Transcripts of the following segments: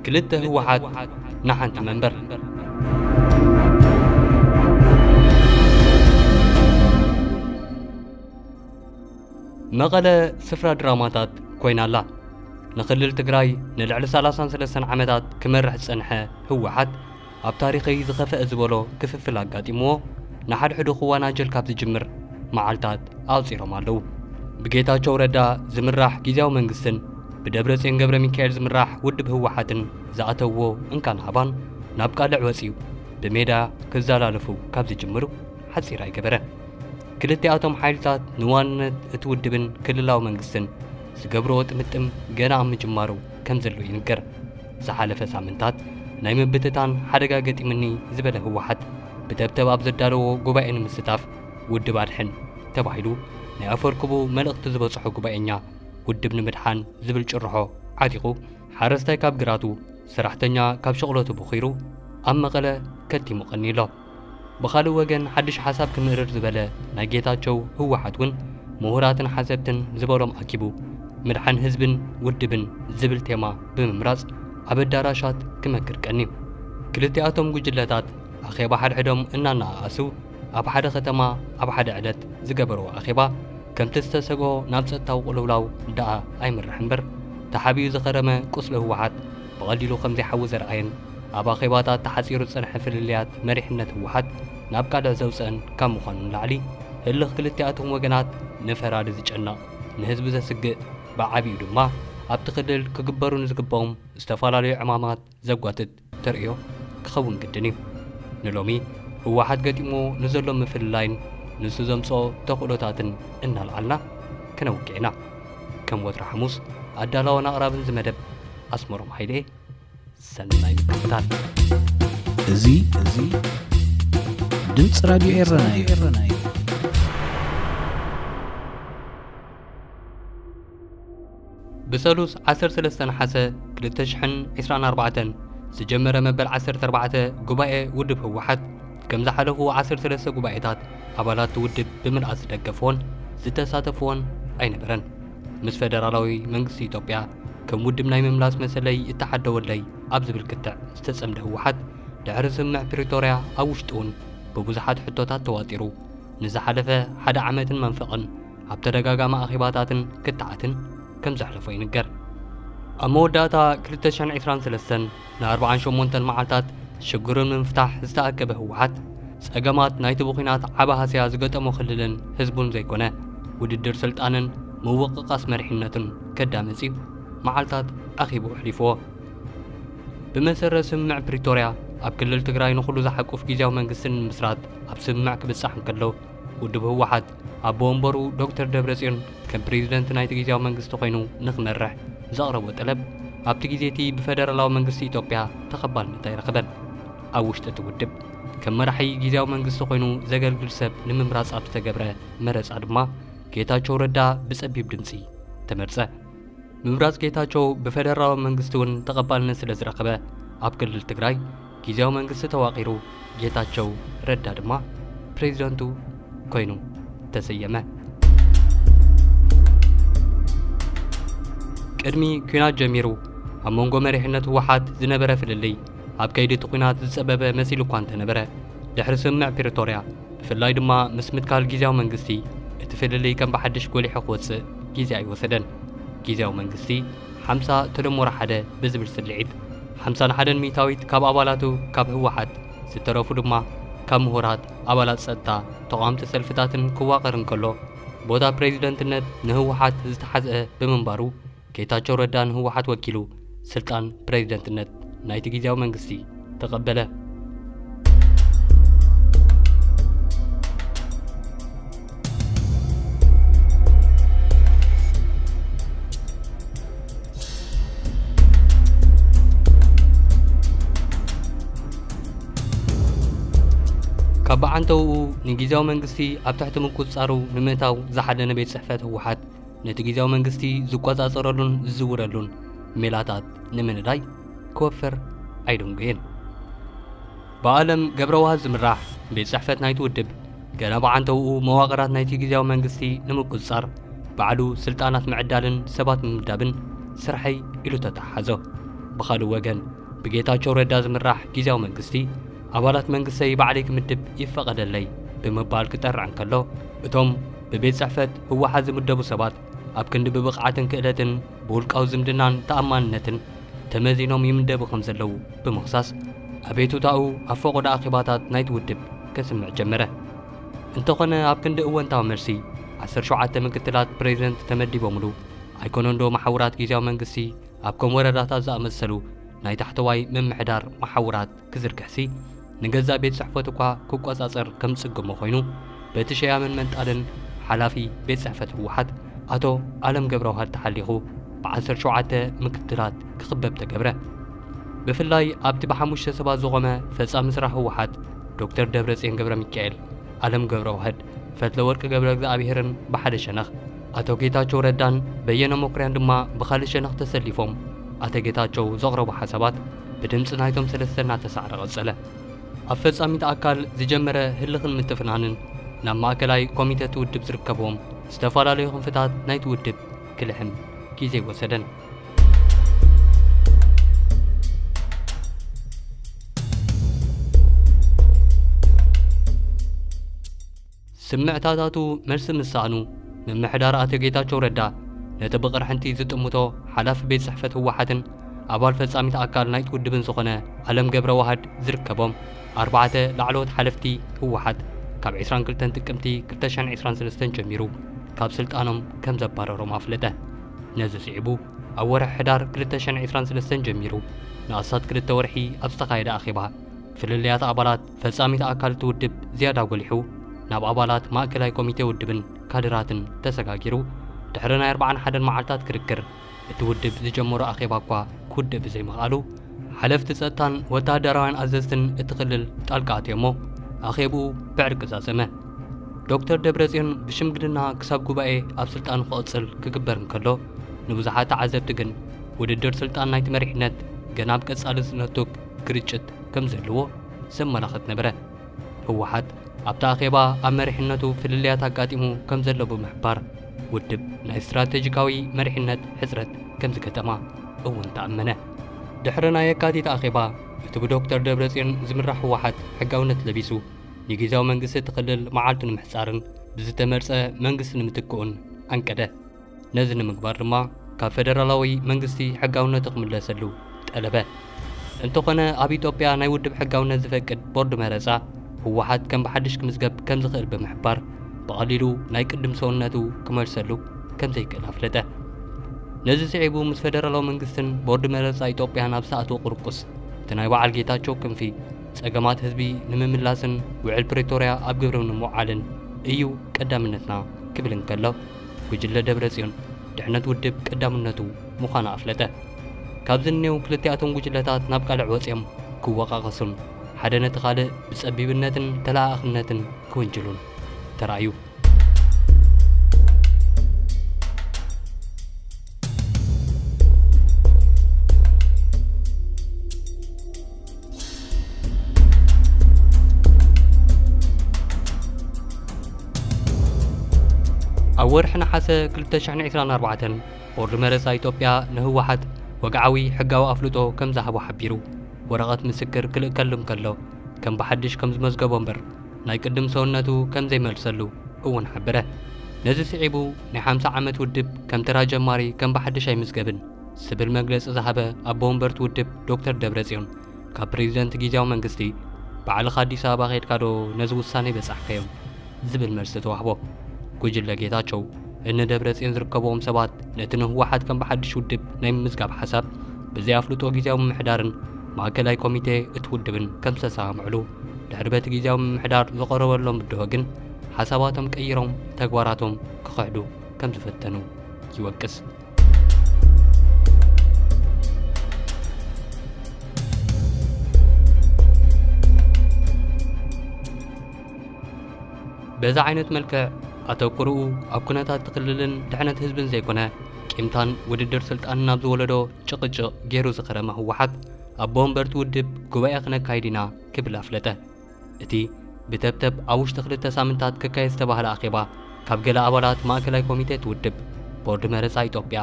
ክልተ ህወሓት ንሓንቲ መንበር። መቐለ ስፍራ ድራማታት ኮይና ኣላ። ንክልል ትግራይ ንልዕሊ ሰላሳን ሰለስተን ዓመታት ክመርሕ ዝጸንሐ ህወሓት፣ ኣብ ታሪኸይ ዝኸፍአ ዝበሎ ክፍፍል ኣጋጢምዎ፣ ንሓድሕዱ ክወናጀል ካብ ዝጅምር መዓልታት ኣቑጺሮም ኣለዉ። ብጌታቸው ረዳ ዝምራሕ ግዝያዊ መንግስትን ብደብረጽዮን ገብረ ሚካኤል ዝምራሕ ውድብ ህወሓትን ዝኣተውዎ እንካን ሃባን ናብ ቃልዕ ወጺኡ፣ ብሜዳ ክዘላለፉ ካብ ዝጅምሩ ሓጺር ኣይገበረን። ክልቲኣቶም ሓይልታት ንዋንነት እቲ ውድብን ክልላዊ መንግስትን ዝገብርዎ ጥምጥም ገና ኣብ ምጅማሩ ከም ዘሎ ይንገር። ዝሓለፈ ሳምንታት ናይ ምብትታን ሓደጋ ገጢሙኒ ዝበለ ህወሓት፣ ብተብተብ ኣብ ዘዳለዎ ጉባኤ ንምስታፍ ውድብ ኣድሕን ተባሂሉ ናይ ኣፈርክቡ መልእኽቲ ዝበጽሖ ጉባኤኛ፣ ውድብ ንምድሓን ዝብል ጭርሖ ዓጢቑ፣ ሓረስታይ ካብ ግራቱ፣ ሰራሕተኛ ካብ ሸቕለቱ ቦኺሩ ኣብ መቐለ ከቲሙ ቀንዩ ኣሎ። ብኻልእ ወገን፣ ሓድሽ ሓሳብ ክምእርር ዝበለ ናይ ጌታቸው ህወሓት እውን፣ ምሁራትን ሓሰብትን ዝበሎም ኣኪቡ፣ ምድሓን ህዝብን ውድብን ዝብል ቴማ ብምምራጽ ኣብ ኣዳራሻት ክመክር ቀንዩ። ክልቲኣቶም ጉጅለታት ኣኼባ ሓድሕዶም እናነኣኣሱ፣ ኣብ ሓደ ከተማ ኣብ ሓደ ዕለት ዝገበርዎ ኣኼባ፣ ከምቲ ዝተሰግኦ ናብ ጸጥታዊ ቅልውላው ደኣ ኣይምራሕ እምበር፣ ተሓቢኡ ዝኸረመ ቁስሊ ህወሓት ብቐሊሉ ከም ዘይሓዊ ዘርኣየን፣ ኣብ ኣኼባታት ተሓጺሩ ዝጸንሐ ፍልልያት መሪሕነት ህወሓት ናብ ቃልዕ ዘውጸአን ካብ ምዃኑ ንላዕሊ፣ ህልኽ ክልቲኣቶም ወገናት ንፈራዲ ዝጨነቕ፣ ንህዝቢ ዘስግእ፣ ብዓቢኡ ድማ ኣብቲ ክልል ክግበሩ ንዝግብኦም ዝተፈላለዩ ዕማማት ዘጓትት ተርእዮ ክኸውን ግድን እዩ። ንሎሚ ህወሓት ገጢሞ ንዘሎ ምፍልላይን ንሱ ዘምጽኦ ተኽእሎታትን እናልዓልና ክነውግዕ ኢና። ከም ወትሩ ሓሙስ፣ ኣዳላውን ኣቕራብን እዚ መደብ ኣስመሮም ሃይለ እየ። ሰናይ ምክትታል። እዚ፣ እዚ ድምፂ ራድዮ ኤረና እዩ። ብሰሉስ ዓሰርተ ሰለስተ ነሓሰ ክልተ ሽሕን ዕስራን ኣርባዕተን ዝጀመረ መበል ዓሰርተ ኣርባዕተ ጉባኤ ውድብ ህወሓት፣ ከም ዝሓለፉ ዓሰርተ ሰለስተ ጉባኤታት ኣባላት ውድብ ብምልኣት ዝደገፍዎን ዝተሳተፍዎን ኣይነበረን። ምስ ፈደራላዊ መንግስቲ ኢትዮጵያ ከም ውድብ ናይ ምምላስ መሰለይ እተሓደወለይ ኣብ ዝብል ክትዕ ዝተጸምደ ህወሓት፣ ድሕሪ ስምምዕ ፕሪቶርያ ኣብ ውሽጡ እውን ብብዙሓት ሕቶታት ተዋጢሩ፣ ንዝሓለፈ ሓደ ዓመትን መንፈቕን ኣብ ተደጋጋሚ ኣኼባታትን ክትዓትን ከም ዘሕለፎ ይንገር። ኣብ መወዳእታ ክልተ ሽሕን ዕስራን ሰለስተን ንኣርብዓን ሸሞንተን መዓልታት ሽግሩ ንምፍታሕ ዝተኣከበ ህወሓት፣ ጸገማት ናይቲ ብኲናት ዓቢ ሃስያ ዝገጠሞ ክልልን ህዝቡን ዘይኮነ፣ ውድድር ስልጣንን ምውቕቓስ መሪሕነቱን ከዳምጽ እዩ መዓልታት ኣኺቡ ኣሕሊፍዎ። ብመሰረት ስምምዕ ፕሪቶርያ፣ ኣብ ክልል ትግራይ ንኹሉ ዝሓቁፍ ግዝያዊ መንግስቲ ንምምስራት ኣብ ስምምዕ ክብጻሕ እንከሎ፣ ውድብ ህወሓት ኣቦ ወንበሩ ዶክተር ደብረጽዮን ከም ፕሬዚደንት ናይቲ ግዝያዊ መንግስቲ ኮይኑ ንኽመርሕ ዘቕረቦ ጠለብ፣ ኣብቲ ግዜ እቲ ብፈደራላዊ መንግስቲ ኢትዮጵያ ተቐባልነት ኣይረኸበን። ኣብ ውሽጢ እቲ ውድብ፣ ከም መራሒ ግዝያዊ መንግስቲ ኮይኑ ዘገልግል ሰብ ንምምራጽ ኣብ ዝተገብረ መረጻ ድማ፣ ጌታቸው ረዳ ብጸቢብ ድምጺ ተመርጸ። ምምራጽ ጌታቸው ብፈደራላዊ መንግስቲ እውን ተቐባልነት ስለ ዝረኸበ፣ ኣብ ክልል ትግራይ ግዝያዊ መንግስቲ ተዋቒሩ፣ ጌታቸው ረዳ ድማ ፕሬዚደንቱ ኮይኑ ተሰየመ። ቅድሚ ኲናት ጀሚሩ፣ ኣብ መንጎ መሪሕነት ህወሓት ዝነበረ ፍልልይ ኣብ ከይዲ እቲ ኲናት ዝጸበበ መሲሉ እኳ እንተነበረ፣ ድሕሪ ስምምዕ ፕሪቶርያ፣ ብፍላይ ድማ ምስ ምትካል ግዝያዊ መንግስቲ፣ እቲ ፍልልይ ከም ብሓድሽ ጎሊሑ ክወጽእ ግዜ ኣይወሰደን። ግዝያዊ መንግስቲ ሓምሳ ተደመሮ ሓደ ብዝብል ስልዒት፣ ሓምሳን ሓደን ሚእታዊት ካብ ኣባላቱ ካብ ህወሓት፣ ዝተረፉ ድማ ካብ ምሁራት፣ ኣባላት ጸጥታ፣ ተቓወምቲ ሰልፍታትን ክዋቐር እንከሎ፣ ቦታ ፕሬዚደንትነት ንህወሓት ዝተሓዝአ ብምንባሩ፣ ጌታቸው ረዳ ንህወሓት ወኪሉ ስልጣን ፕሬዚደንትነት ናይቲ ግዝያዊ መንግስቲ ተቐበለ። ካብ ብዓንተውኡ ንግዝያዊ መንግስቲ ኣብ ትሕቲ ምቁጽጻሩ ንምእታው ዝሓደነ ቤት ጽሕፈት ህወሓት፣ ነቲ ግዝያዊ መንግስቲ ዝቆጻጸረሉን ዝዝውረሉን ሜላታት ንምንዳይ ክወፍር ኣይደንጎየን። ብኣለም ገብረዋህድ ዝምራሕ ቤት ጽሕፈት ናይቲ ውድብ፣ ገና ብዓንተውኡ መዋቕራት ናይቲ ግዝያዊ መንግስቲ ንምቁጽጻር፣ ባዕሉ ስልጣናት ምዕዳልን ሰባት ምምዳብን ስርሐይ ኢሉ ተተሓሓዞ። ብኻልእ ወገን፣ ብጌታቸው ረዳ ዝምራሕ ግዝያዊ መንግስቲ፣ ኣባላት መንግስተይ ባዕለይ ክምድብ ይፈቐደለይ ብምባል ክጠርዕ እንከሎ፣ እቶም ብቤት ጽሕፈት ህወሓት ዝምደቡ ሰባት ኣብ ክንዲ ብብቕዓትን ክእለትን ብውልቃዊ ዝምድናን ተኣማንነትን ተመዚኖም ይምደቡ ከም ዘለዉ ብምኽሳስ፣ ኣቤቱታኡ ኣብ ፈቖዶ ኣኼባታት ናይቲ ውድብ ከስምዕ ጀመረ። እንተኾነ፣ ኣብ ክንዲ እወንታዊ መልሲ፣ ዓሰርተ ሸውዓተ ምክትላት ፕሬዚደንት ተመዲቦምሉ፣ ኣይኮነንዶ መሓውራት ግዝያዊ መንግስቲ ኣብ ከም ወረዳታት ዝኣመሰሉ ናይ ታሕተዋይ ምምሕዳር መሓውራት ክዝርግሕሲ፣ ንገዛእ ቤት ጽሕፈቱ እኳ ክቆጻጸር ከም ዝጽግሞ ኮይኑ፣ በቲ ሸያምን መንጣልን ሓላፊ ቤት ጽሕፈት ህወሓት ኣቶ ኣለም ገብረዋህድ ተሓሊኹ፣ ብ ዓሰርተ ሸውዓተ ምክትላት ክኽበብ ተገብረ። ብፍላይ ኣብቲ ብሓሙሽተ ሰባት ዝቖመ ፈጻሚ ስራሕ ህወሓት ዶክተር ደብረጽዮን ገብረሚካኤል፣ ኣለም ገብረዋህድ፣ ፈትለወርቂ ገብረእግዚኣብሄርን ብሓደ ሸነኽ፣ ኣቶ ጌታቸው ረዳን በየነ መኩርያን ድማ ብኻልእ ሸነኽ ተሰሊፎም፣ ኣቶ ጌታቸው ዘቕረቦ ሓሳባት ብድምጺ ናይቶም ሰለስተ እናተሳዕረ ቀጸለ። ኣብ ፈጻሚት ኣካል ዝጀመረ ህልኽን ምትፍናንን ናብ ማእከላይ ኮሚተ እቲ ውድብ ዝርከብዎም ዝተፈላለዩ ክንፍታት ናይቲ ውድብ ክልሕም ግዜ ኣይወሰደን። ስምዕታታቱ መልሲ ምስ ሰኣኑ፣ ምምሕዳር ኣቶ ጌታቸው ረዳ ነቲ ብቕርሕንቲ ዝጥምቶ ሓላፊ ቤት ጽሕፈት ህወሓትን ኣባል ፈጻሚት ኣካል ናይቲ ውድብን ዝኾነ ኣለም ገብረዋህድ ዝርከቦም ኣርባዕተ ላዕለዎት ሓለፍቲ ህወሓት፣ ካብ ዕስራን ክልተን ጥቅምቲ ክልተ ሽሕን ዕስራን ሰለስተን ጀሚሩ ካብ ስልጣኖም ከም ዘባረሮም ኣፍለጠ። ነዚ ስዒቡ፣ ኣብ ወርሒ ሕዳር ክልተ ሽሕን ዕስራን ሰለስተን ጀሚሩ ንኣስታት ክልተ ወርሒ ኣብ ዝተኻየደ ኣኼባ፣ ፍልልያት ኣባላት ፈጻሚት ኣካል እቲ ውድብ ዝያዳ ጎሊሑ፣ ናብ ኣባላት ማእከላይ ኮሚቴ ውድብን ካድራትን ተሰጋጊሩ፣ ድሕሪ ናይ ኣርብዓን ሓደን መዓልታት ክርክር፣ እቲ ውድብ ዝጀመሮ ኣኼባ እኳ ክውድእ ብዘይምኽኣሉ፣ ሓለፍቲ ጸጥታን ወተሃደራውያን ኣዘዝትን እቲ ክልል ጣልቃ ኣትዮሞ፣ ኣኼብኡ ብዕርቂ ዛዘመ። ዶክተር ደብረጽዮን ብሽምግልና ክሳብ ጉባኤ ኣብ ስልጣኑ ክቕጽል ክግበር እንከሎ፣ ንብዙሓት ተዓዘብቲ ግን ውድድር ስልጣን ናይቲ መሪሕነት ገና ኣብ ቀጻሊ ዝነቱግ ግርጭት ከም ዝህልዎ ዘመላኽት ነበረ። ህወሓት ኣብቲ ኣኼባ ኣብ መሪሕነቱ ፍልልያት ኣጋጢሙ ከም ዘሎ ብምሕባር፣ ውድብ ናይ ስትራተጂካዊ መሪሕነት ሕጽረት ከም ዝገጠማ እውን ተኣመነ። ድሕሪ ናይ የካቲት ኣኼባ፣ እቲ ብዶክተር ደብረጽዮን ዝምራሕ ህወሓት ሕጋውነት ለቢሱ፣ ንግዝያዊ መንግስቲ እቲ ክልል መዓልቱ ንምሕጻርን ብዝተመርጸ መንግስቲ ንምትክኡን ኣንቀደ። ነዚ ንምግባር ድማ፣ ካብ ፈደራላዊ መንግስቲ ሕጋውነቱ ክምለሰሉ ጠለበ። እንተኾነ፣ ኣብ ኢትዮጵያ ናይ ውድብ ሕጋውነት ዝፈቅድ ቦርድ መረጻ፣ ህወሓት ከም ብሓድሽ ክምዝገብ ከም ዝኽእል ብምሕባር፣ ብቐሊሉ ናይ ቅድም ሰውነቱ ክመልሰሉ ከም ዘይክእል ኣፍለጠ። ነዚ ስዒቡ፣ ምስ ፈደራላዊ መንግስትን ቦርድ መረጻ ኢትዮጵያን ኣብ ዝኣተወ ቁርቁስ፣ እቲ ናይ በዓል ጌታቸው ክንፊ፣ ጸገማት ህዝቢ ንምምላስን ውዕል ፕሪቶርያ ኣብ ግብሪ ንምውዓልን እዩ ቀዳምነትና ክብል እንከሎ፣ ጉጅለ ደብረጽዮን ድሕነት ውድብ ቀዳምነቱ ምዃኑ ኣፍለጠ። ካብዚ እኔው ክልቲኣቶም ጉጅለታት ናብ ቃልዕ ወጺኦም ክወቃቐሱን ሓደ ነቲ ካልእ ብጸቢብነትን ተለኣኣኽነትን ክውንጅሉን ተራእዩ። ኣብ ወርሒ ነሓሰ ክልተ ሽሕን ዕስራን ኣርባዕተን፣ ቦርድ መረጻ ኢትዮጵያ ንህወሓት ወግዓዊ ሕጋዊ ኣፍልጦ ከም ዝሃቦ ሓቢሩ፣ ወረቐት ምስክር ክልእከሉ እንከሎ፣ ከም ብሓድሽ ከም ዝመዝገቦ እምበር፣ ናይ ቅድም ሰውነቱ ከም ዘይመልሰሉ እውን ሓበረ። ነዚ ስዒቡ፣ ናይ ሓምሳ ዓመት ውድብ ከም ተራ ጀማሪ ከም ብሓድሽ ኣይምዝገብን ዝብል መግለጺ ዝሃበ ኣቦ ወንበርቲ ውድብ ዶክተር ደብረጽዮን፣ ካብ ፕሬዚደንት ግዝያዊ መንግስቲ፣ "ባዕልኻ ኣዲስ ኣበባ ኸይድካ ዶ ነዚ ውሳኔ በጻሕካዮ?" ዝብል መልሲ ተዋህቦ። ጉጅለ ጌታቸው፣ እኒ ደብረጽዮን ዝርከብዎም ሰባት ነቲ ንህወሓት ከም ብሓድሽ ውድብ ናይ ምምዝጋብ ሓሳብ፣ ብዘይ ኣፍልጦ ግዝያዊ ምምሕዳርን ማእከላይ ኮሚቴ እቲ ውድብን ከም ዝተሰማምዕሉ፣ ድሕሪ በቲ ግዝያዊ ምምሕዳር ዝቐረበሎም ብድሆ ግን፣ ሓሳባቶም ቀይሮም ተግባራቶም ክኽሕዱ ከም ዝፈተኑ ይወቅስ። በዚ ዓይነት መልክዕ፣ ኣተኩርኡ ኣብ ኩነታት ክልልን ድሕነት ህዝብን ዘይኮነ፣ ቂምታን ውድድር ስልጣንን ኣብ ዝወለዶ ጭቕጭቕ ገይሩ ዝኸረመ ህወሓት፣ ኣቦ ወንበርቲ ውድብ ጉባኤ ክነካይድ ኢና ክብል ኣፍለጠ። እቲ ብተብተብ ኣብ ውሽጢ ክልተ ሳምንታት ክካየድ ዝተባህለ ኣኼባ፣ ካብ ገለ ኣባላት ማእከላይ ኮሚቴ እቲ ውድብ፣ ቦርድ መረጻ ኢትዮጵያ፣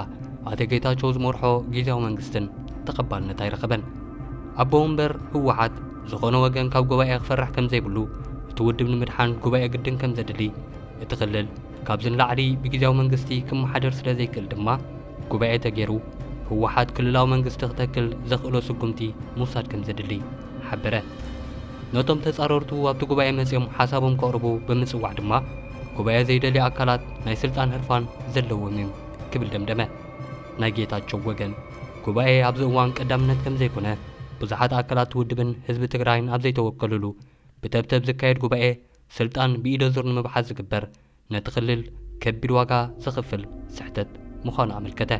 ኣቶ ጌታቸው ዝመርሖ ግዝያዊ መንግስትን ተቐባልነት ኣይረኸበን። ኣቦ ወንበር ህወሓት ዝኾነ ወገን ካብ ጉባኤ ክፈርሕ ከም ዘይብሉ፣ እቲ ውድብ ንምድሓን ጉባኤ ግድን ከም ዘድሊ፣ እቲ ክልል ካብዚ ንላዕሊ ብግዜያዊ መንግስቲ ክመሓደር ስለ ዘይክእል ድማ፣ ጉባኤ ተገይሩ ህወሓት ክልላዊ መንግስቲ ክተክል ዘኽእሎ ስጉምቲ ምውሳድ ከም ዘድሊ ሓበረ። ነቶም ተጻረርቱ ኣብቲ ጉባኤ መጺኦም ሓሳቦም ከቕርቡ ብምጽዋዕ ድማ፣ ጉባኤ ዘይደልዩ ኣካላት ናይ ስልጣን ህርፋን ዘለዎም እዩ ክብል ደምደመ። ናይ ጌታቸው ወገን፣ ጉባኤ ኣብዚ እዋን ቀዳምነት ከም ዘይኮነ፣ ብዙሓት ኣካላት ውድብን ህዝቢ ትግራይን ኣብ ዘይተወከሉሉ ብተብተብ ዝካየድ ጉባኤ ስልጣን ብኢደ ዙር ንምብሓት ዝግበር፣ ነቲ ክልል ከቢድ ዋጋ ዘኽፍል ስሕተት ምዃኑ ኣመልከተ።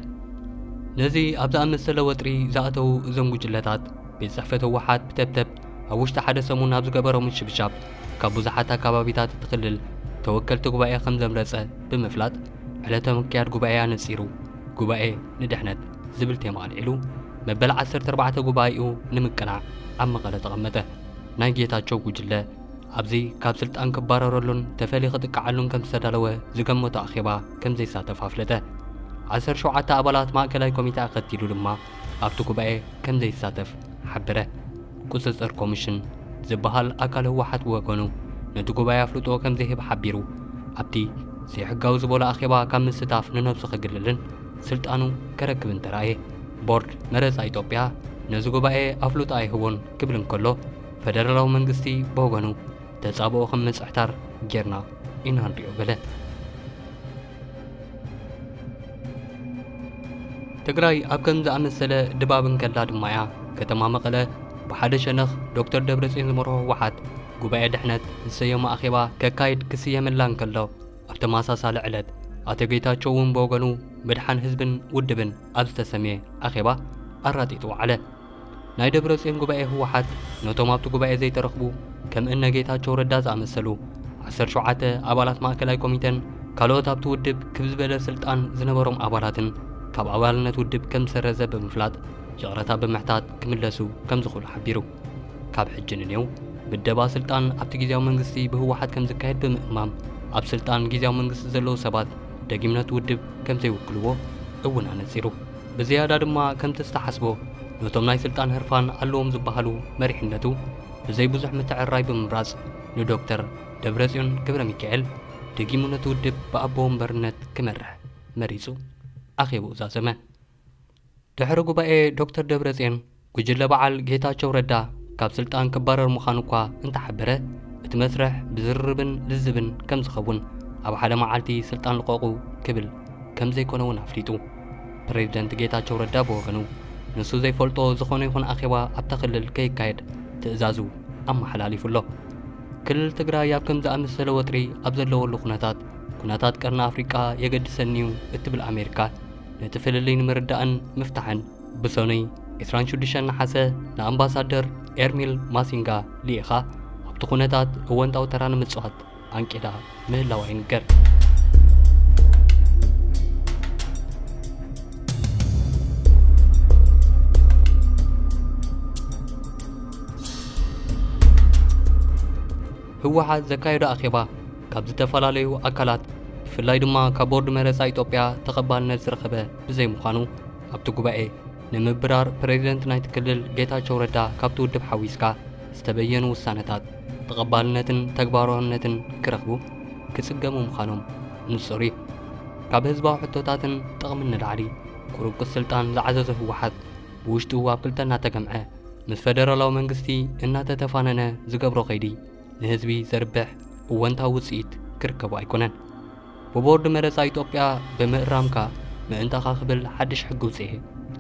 ነዚ ኣብ ዝኣመሰለ ወጥሪ ዝኣተዉ እዞም ጉጅለታት፣ ቤት ጽሕፈት ህወሓት ብተብተብ ኣብ ውሽጢ ሓደ ሰሙን ኣብ ዝገበሮ ምሽብሻብ፣ ካብ ብዙሓት ኣካባቢታት እቲ ክልል ተወከልቲ ጉባኤ ከም ዘምረጸ ብምፍላጥ፣ ዕለተ ምክያድ ጉባኤ ኣነጺሩ፣ ጉባኤ ንድሕነት ዝብል ቴማ ኣልዒሉ፣ መበል ዓሰርተ ኣርባዕተ ጉባኤኡ ንምቅናዕ ኣብ መቐለ ተቐመጠ። ናይ ጌታቸው ጉጅለ ኣብዚ ካብ ስልጣን ክባረረሉን ተፈልዩ ክጥቅዓሉን ከም ዝተዳለወ ዝገመቶ ኣኼባ ከም ዘይሳተፍ ኣፍለጠ። ዓሰርተ ሸውዓተ ኣባላት ማእከላይ ኮሚተ ኣኸቲሉ ድማ ኣብቲ ጉባኤ ከም ዘይሳተፍ ሓበረ። ቁጽጽር ኮሚሽን ዝበሃል ኣካል ህወሓት ብወገኑ ነቲ ጉባኤ ኣፍልጦ ከም ዘይህብ ሓቢሩ፣ ኣብቲ ዘይሕጋዊ ዝበሎ ኣኼባ ካብ ምስታፍ ንነብሱ ክግልልን ስልጣኑ ከረክብን ተራእየ። ቦርድ መረጻ ኢትዮጵያ ነዚ ጉባኤ ኣፍልጦ ኣይህቦን ክብል እንከሎ፣ ፈደራላዊ መንግስቲ ብወገኑ ተጻብኦ ከም ምጽሕታር ጌርና ኢና ንሪኦ በለ። ትግራይ ኣብ ከም ዝኣመሰለ ድባብ እንከላ ድማ እያ፣ ከተማ መቐለ ብሓደ ሸነኽ ዶክተር ደብረጽዮን ዝመርሖ ህወሓት ጉባኤ ድሕነት ዝሰየሞ ኣኼባ ከካይድ ክስየመላ እንከሎ፣ ኣብ ተመሳሳሊ ዕለት ኣቶ ጌታቸው እውን ብወገኑ ምድሓን ህዝብን ውድብን ኣብ ዝተሰምየ ኣኼባ ኣራጢጡ ወዓለ። ናይ ደብረጽዮን ጉባኤ ህወሓት ነቶም ኣብቲ ጉባኤ ዘይተረኽቡ ከም እነ ጌታቸው ረዳ ዝኣመሰሉ ዓሰርተ ሸውዓተ ኣባላት ማእከላይ ኮሚተን ካልኦት ኣብቲ ውድብ ክብ ዝበለ ስልጣን ዝነበሮም ኣባላትን ካብ ኣባልነት ውድብ ከም ዝሰረዘ ብምፍላጥ ይቕረታ ብምሕታት ክምለሱ ከም ዝኽእሉ ሓቢሩ። ካብ ሕጂ ንኔው ምደባ ስልጣን ኣብቲ ግዜያዊ መንግስቲ ብህወሓት ከም ዝካየድ ብምእማም፣ ኣብ ስልጣን ግዜያዊ መንግስቲ ዘለዉ ሰባት ደጊምነት ውድብ ከም ዘይውክልዎ እውን ኣነጺሩ። ብዝያዳ ድማ ከምቲ ዝተሓስቦ ነቶም ናይ ስልጣን ህርፋን ኣለዎም ዝበሃሉ መሪሕነቱ ብዘይ ብዙሕ ምትዕርራይ ብምምራጽ ንዶክተር ደብረጽዮን ገብረ ሚካኤል ደጊሙ ነቲ ውድብ ብኣቦ ወንበርነት ክመርሕ መሪጹ ኣኼብኡ ዛዘመ። ድሕሪ ጉባኤ ዶክተር ደብረጽዮን ጉጅለ በዓል ጌታቸው ረዳ ካብ ስልጣን ክባረር ምዃኑ እኳ እንተሓበረ፣ እቲ መስርሕ ብዝርርብን ልዝብን ከም ዝኸውን፣ ኣብ ሓደ መዓልቲ ስልጣን ልቐቑ ክብል ከም ዘይኮነ እውን ኣፍሊጡ። ፕሬዝደንት ጌታቸው ረዳ ብወገኑ፣ ንሱ ዘይፈልጦ ዝኾነ ይኹን ኣኼባ ኣብታ ክልል ከይካየድ ትእዛዙ ኣመሓላሊፉ ኣሎ። ክልል ትግራይ ኣብ ከም ዝኣመሰለ ወጥሪ ኣብ ዘለወሉ ኩነታት፣ ኩነታት ቀርኒ ኣፍሪቃ የገድሰኒ እዩ እትብል ኣሜሪካ፣ ነቲ ፍልልይ ንምርዳእን ምፍታሕን ብሰኑይ ዕስራን ሽዱሽተን ነሓሰ ንኣምባሳደር ኤርሚል ማሲንጋ ልኢኻ፣ ኣብቲ ኩነታት እወንታዊ ተራ ንምጽዋት ኣንቂዳ ምህላዋ ይንገር። ህወሓት ዘካየዶ ኣኼባ ካብ ዝተፈላለዩ ኣካላት፣ ብፍላይ ድማ ካብ ቦርድ መረጻ ኢትዮጵያ ተቐባልነት ዝረኸበ ብዘይምዃኑ፣ ኣብቲ ጉባኤ ንምብራር ፕሬዝደንት ናይቲ ክልል ጌታቸው ረዳ ካብቲ ውድብ ሓዊስካ ዝተበየኑ ውሳነታት ተቐባልነትን ተግባራውነትን ክረኽቡ ክጽገሙ ምዃኖም ንጹር እዩ። ካብ ህዝባዊ ሕቶታትን ጥቕምን ንላዕሊ፣ ቁሩብ ቅስ ስልጣን ዝዓዘዞ ህወሓት ብውሽጡ ኣብ ክልተ እናተገምዐ፣ ምስ ፈደራላዊ መንግስቲ እናተተፋነነ ዝገብሮ ከይዲ፣ ንህዝቢ ዘርብሕ እወንታዊ ውጽኢት ክርከቦ ኣይኮነን። ብቦርድ መረጻ ኢትዮጵያ ብምእራምካ ምእንታኻ ክብል ሓድሽ ሕጊ ውጽኤ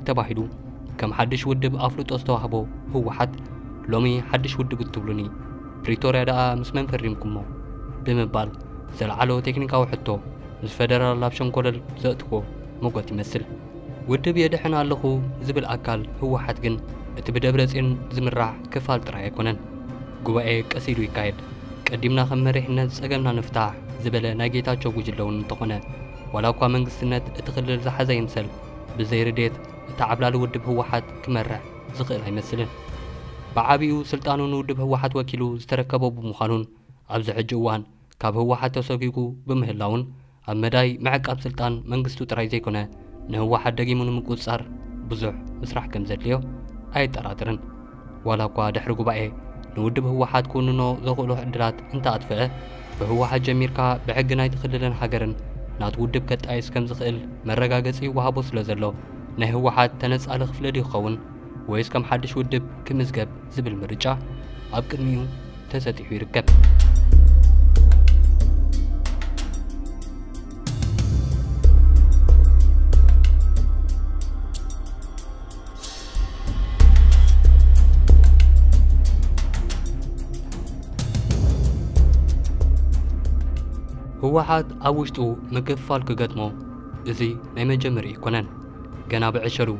ተባሂሉ፣ ከም ሓድሽ ውድብ ኣፍልጦ ዝተዋህቦ ህወሓት፣ ሎሚ ሓድሽ ውድብ እትብሉኒ፣ ፕሪቶርያ ደኣ ምስ መን ፈሪምኩሞ? ብምባል ዘልዓሎ ቴክኒካዊ ሕቶ፣ ምስ ፈደራል ኣብ ሸንኮለል ዘእትዎ ሞገት ይመስል። ውድብ የድሕን ኣለኹ ዝብል ኣካል ህወሓት ግን፣ እቲ ብደብረጽዮን ዝምራሕ ክፋል ጥራይ ኣይኮነን። ጉባኤ ቀስ ኢሉ ይካየድ፣ ቀዲምና ከም መሪሕነት ጸገምና ንፍታሕ ዝበለ ናይ ጌታቸው ጉጅለ እውን እንተኾነ፣ ዋላ እኳ መንግስትነት እቲ ክልል ዝሓዘ ይምሰል፣ ብዘይ ርድየት እቲ ዓብላሊ ውድብ ህወሓት ክመርሕ ዝኽእል ኣይመስልን። ብዓቢኡ ስልጣኑ ንውድብ ህወሓት ወኪሉ ዝተረከቦ ብምዃኑን፣ ኣብዚ ሕጂ እዋን ካብ ህወሓት ተሰጒጉ ብምህላውን፣ ኣብ መዳይ ምዕቃብ ስልጣን መንግስቱ ጥራይ ዘይኮነ፣ ንህወሓት ደጊሙ ንምቁጽጻር ብዙሕ ምስራሕ ከም ዘድልዮ ኣየጠራጥርን። ዋላ እኳ ድሕሪ ጉባኤ ንውድብ ህወሓት ክውንኖ ዘኽእሎ ዕድላት እንተኣጥፍአ፣ ብህወሓት ጀሚርካ ብሕጊ ናይቲ ክልልን ሃገርን ናቲ ውድብ ከጣይስ ከም ዝኽእል መረጋገጺ ይወሃቦ ስለ ዘሎ፣ ናይ ህወሓት ተነጻሊ ክፍለ ድዩ ክኸውን ወይስ ከም ሓድሽ ውድብ ክምዝገብ ዝብል ምርጫ ኣብ ቅድሚኡ ተሰጢሑ ይርከብ። ህወሓት ኣብ ውሽጡ ምክፍፋል ክገጥሞ እዚ ናይ መጀመሪኡ ኣይኮነን። ገና ብዕሸሉ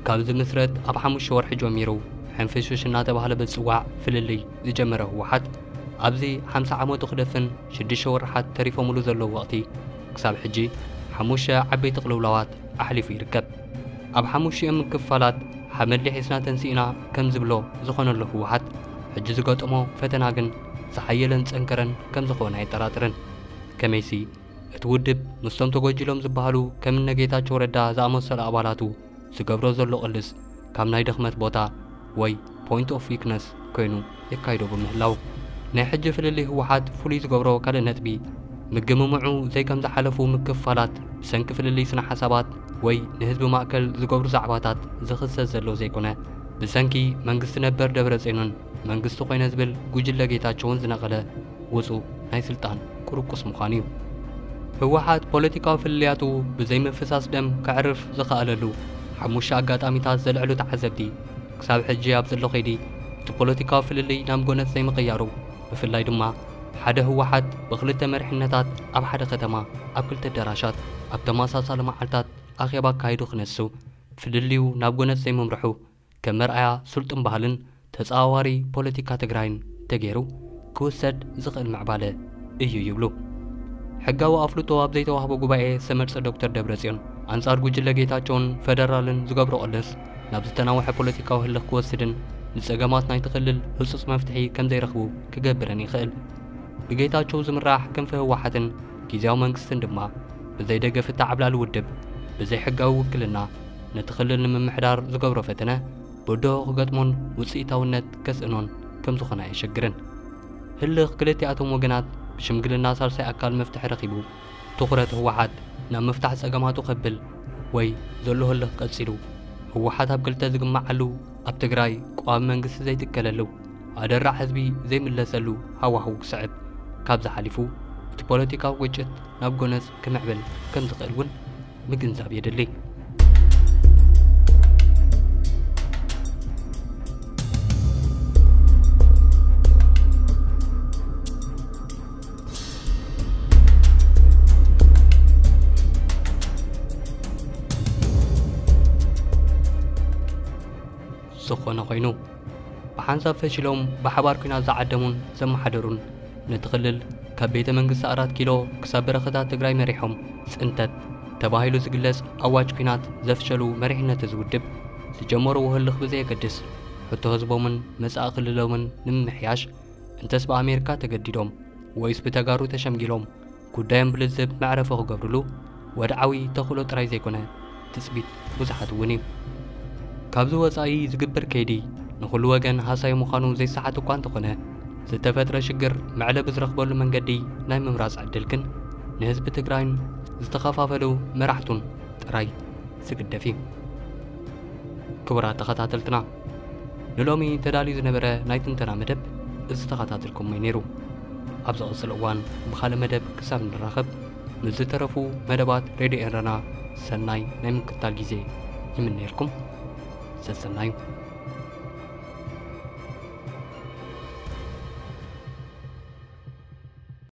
ካብ ዝምስረት ኣብ ሓሙሽተ ወርሒ ጀሚሩ ሕንፍሽፍሽ እናተባህለ ብዝፅዋዕ ፍልልይ ዝጀመረ ህወሓት፣ ኣብዚ ሓምሳ ዓመቱ ክደፍን ሽዱሽተ ወርሓት ተሪፎምሉ ዘለዉ ወቕቲ፣ ክሳብ ሕጂ ሓሙሽተ ዓበይቲ ቅልውላዋት ኣሕሊፉ ይርከብ። ኣብ ሓሙሽቲኦም ምክፍፋላት ሓመድ ሊሒስና ተንሲእና ከም ዝብሎ ዝኾነሉ ህወሓት፣ ሕጂ ዝገጠሞ ፈተና ግን ዝሓየለን ዝጸንከረን ከም ዝኾነ ኣየጠራጥርን። ከመይሲ፣ እቲ ውድብ ምስቶም ተጎጂሎም ዝበሃሉ ከም እነ ጌታቸው ረዳ ዝኣመሰሉ ኣባላቱ ዝገብሮ ዘሎ ቅልስ ካብ ናይ ድኽመት ቦታ ወይ point of weakness ኮይኑ የካይዶ ብምህላው፣ ናይ ሕጂ ፍልልይ ህወሓት ፍሉይ ዝገብሮ ካልእ ነጥቢ፣ ምግምምዑ ዘይከም ዝሓለፉ ምክፍፋላት ብሰንኪ ፍልልይ ስነ ሓሳባት ወይ ንህዝቢ ማእከል ዝገብሩ ዛዕባታት ዝኽሰስ ዘሎ ዘይኮነ፣ ብሰንኪ መንግስቲ ነበር ደብረጽዮንን መንግስቲ ኮይነ ዝብል ጉጅለ ጌታቸውን ዝነቐለ ውጹእ ናይ ስልጣን ቁርቁስ ምዃኑ እዩ። ህወሓት ፖለቲካዊ ፍልልያቱ ብዘይ ምፍሳስ ደም ከዕርፍ ዝኸኣለሉ ሓሙሽተ ኣጋጣሚታት ዘልዕሉ ተዓዘብቲ፣ ክሳብ ሕጂ ኣብ ዘሎ ከይዲ እቲ ፖለቲካዊ ፍልልይ ናብ ጎነጽ ዘይምቕያሩ፣ ብፍላይ ድማ ሓደ ህወሓት ብክልተ መሪሕነታት ኣብ ሓደ ከተማ ኣብ ክልተ ኣዳራሻት ኣብ ተመሳሳሊ መዓልታት ኣኼባ ኣካይዱ ክነሱ፣ ፍልልዩ ናብ ጎነጽ ዘይምምርሑ፣ ከም መርኣያ ስልጡን ባህልን ተጻዋዋሪ ፖለቲካ ትግራይን ተገይሩ ክውሰድ ዝኽእል ምዕባለ እዩ ይብሉ። ሕጋዊ ኣፍልጦ ኣብ ዘይተዋህቦ ጉባኤ ዝተመርጸ ዶክተር ደብረጽዮን፣ ኣንጻር ጉጅለ ጌታቸውን ፈደራልን ዝገብሮ ቅልስ ናብ ዝተናውሐ ፖለቲካዊ ህልኽ ክወስድን ንጸገማት ናይቲ ክልል ህጹጽ መፍትሒ ከም ዘይረኽቡ ክገብርን ይኽእል። ብጌታቸው ዝምራሕ ክንፊ ህወሓትን ግዝያዊ መንግስትን ድማ ብዘይ ደገፍ እታ ዓብላሊ ውድብ ብዘይ ሕጋዊ ውክልና ነቲ ክልል ንምምሕዳር ዝገብሮ ፈተነ ብድሆ ክገጥሞን ውጽኢታውነት ከስእኖን ከም ዝኾነ ኣየሸግርን። ህልኽ ክልቲኣቶም ወገናት ብሽምግልና ሳልሳይ ኣካል መፍትሒ ረኺቡ፣ ትኹረት ህወሓት ናብ ምፍታሕ ጸገማቱ ከብል ወይ ዘሎ ህልኽ ቀጺሉ፣ ህወሓት ኣብ ክልተ ዝግመዓሉ፣ ኣብ ትግራይ ቋሚ መንግስቲ ዘይትከለሉ፣ ኣደራዕ ህዝቢ ዘይምለሰሉ ሃዋህው ክስዕብ፣ ካብዚ ሓሊፉ እቲ ፖለቲካዊ ግጭት ናብ ጎነጽ ክምዕብል ከም ዝኽእል እውን ምግንዛብ የድሊ። ዝኾነ ኮይኑ፣ ብሓንሳብ ፈሺሎም ብሓባር ኲናት ዝዓደሙን ዘመሓደሩን፣ ነቲ ክልል ካብ ቤተ መንግስቲ ኣራት ኪሎ ክሳብ በረኸታት ትግራይ መሪሖም፣ ጽንተት ተባሂሉ ዝግለጽ ኣዋጅ ኲናት ዘፍሸሉ መሪሕነት እዚ ውድብ፣ ዝጀመርዎ ህልኽ ብዘየገድስ፣ ሕቶ ህዝቦምን መጻኢ ክልሎምን ንምምሕያሽ፣ እንተስ ብኣሜሪካ ተገዲዶም ወይስ ብተጋሩ ተሸምጊሎም፣ ጉዳዮም ብልዝብ መዕረፊ ክገብርሉ ወድዓዊ ተኽእሎ ጥራይ ዘይኮነ፣ ትጽቢት ብዙሓት እውን እዩ። ካብዚ ወጻኢ ዝግበር ከይዲ ንኹሉ ወገን ሃሳዪ ምዃኑ ዘይሰሓት እኳ እንተኾነ፣ ዝተፈጥረ ሽግር መዕለቢ ዝረኽበሉ መንገዲ ናይ ምምራጽ ዕድል ግን ንህዝቢ ትግራይን ዝተኸፋፈሉ መራሕቱን ጥራይ ዝግደፍ እዩ። ክቡራት ተኸታተልትና፣ ንሎሚ ተዳልዩ ዝነበረ ናይ ትንተና መደብ እዚ ተኸታተልኩሞ እዩ ነይሩ። ኣብ ዝቕጽል እዋን ብኻልእ መደብ ክሳብ ንራኸብ፣ ምስ ዝተረፉ መደባት ሬድዮ ኤረና ሰናይ ናይ ምክትታል ግዜ ይምነየልኩም። ሰሰናዩ።